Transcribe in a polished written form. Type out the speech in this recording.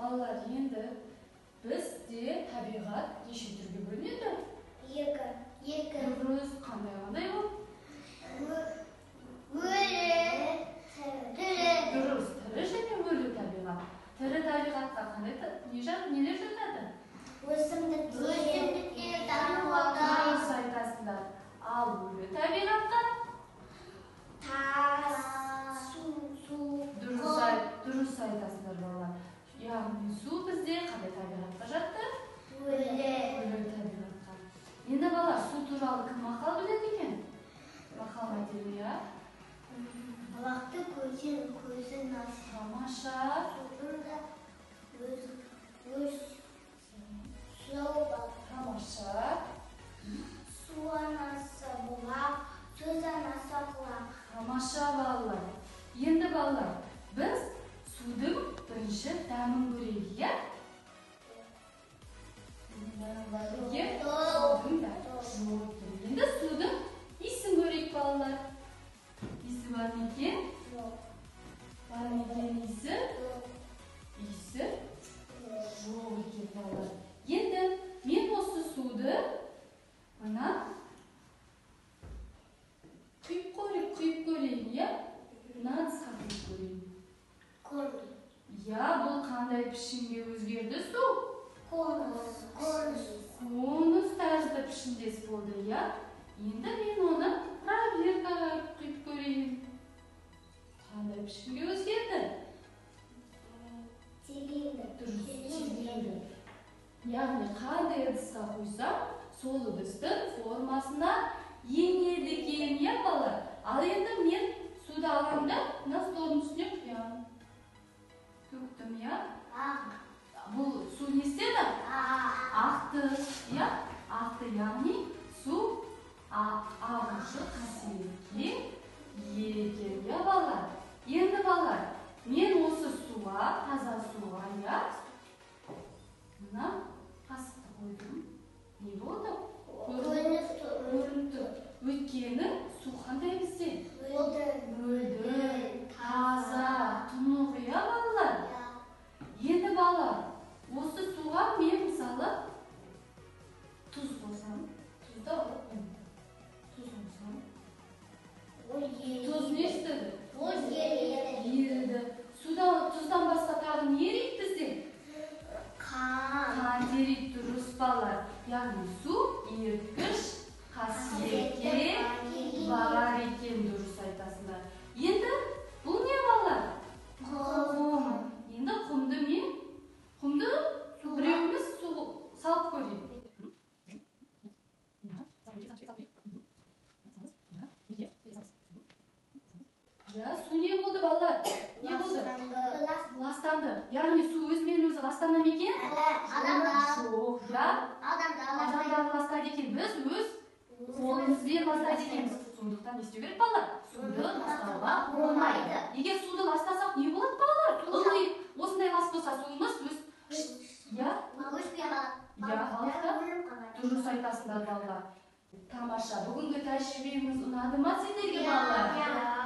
Балалар, енді бізде табиғат неше түрге бөлінеді? Екі. Дұрыс, қандай-қандай ол? Өлі, тірі. Дұрыс, тірі және өлі табиғат. Тірі табиғатқа қандай нелер жатады? Өсімдіктер, жануарлар. Дұрыс айтасыңдар. Ал өлі табиғатқа? Тас, су. Дұрыс айтасыңдар, балалар. Яғни су бізде қандай табиғатқа жатты? Өлі. Өлі табиғатқа. Енді балалар, су туралы кім мақал біледі екен? Мақал айтайын, иә? Бұлақты көзін көзін ашар. Тамаша. Судың да өз суы бар. Тамаша. Су анасы бұлақ, сөз анасы құлақ. Тамаша, балалар. Енді балалар, біз судың бірінші дәмін көрейік, иә? Судың дәмі жоқ екен. Енді судың иісін көрейік, балалар. Иісі бар ма екен? Жоқ. Бар ма екен иісі? Жоқ. Иісі жоқ екен, балалар. Енді мен осы суды мына құйып көрейін, иә? Мына ыдысқа құйып көрейін. Конус. Иә, бұл қандай пішінге өзгерді су? Конус. Конус тәрізді пішіндес болды, иә? Енді мен оны пробиркаға құйып көрейін. Қандай пішінге өзгерді? Цилиндр. Дұрыс, цилиндр. Яғни қандай ыдысқа құйсам, сол ыдыстың формасына енеді екен, иә, балалар? Ал енді мен суды аламын да, мына столдың үстіне құямын. Төктім, иә? Ақ. Бұл су не істеді? Ақ. Ақты, иә? Ақты, яғни су ағушы қасиетке ие екен, иә, балалар? Енді балалар, мен осы суға, таза суға, иә, мына қасықты қойдым. Не болды? Көрініп тұр. Өйткені су қандай бізде? Мөлдір. Мөлдір, таза, тұнық, иә, балалар? Енді балалар, осы суға мен мысалы тұз қосам, тұзды алып қойдым. Тұз қосам. Тұз не істеді? Еріді. Тұздан басқа тағы не ериді бізде? Қан. Қан ериді, дұрыс, балалар. Яғни су еріткіш қасиетке бар екен, дұрыс айтасыңдар. Енді бұл не, балалар? Құм. Енді құмды мен, құмды біреуіміз су салып көрейік. Иә, су не болды, балалар? Не болды? Ластанды. Яғни су өзімен өзі ластана ма екен? Адамдар. Жоқ, иә? Адамдар ластайды екен. Біз өз қолымызбен ластайды екенбіз. Сондықтан не істеу керек, балалар? Суды ластауға болмайды. Егер суды ластасақ, не болады, балалар? Ылғи осындай лас болса, суымыз өз, иә? Иә, халықта дұрыс айтасыңдар, балалар. Тамаша. Бүгінгі тәжірибеміз ұнады ма сендерге, балалар?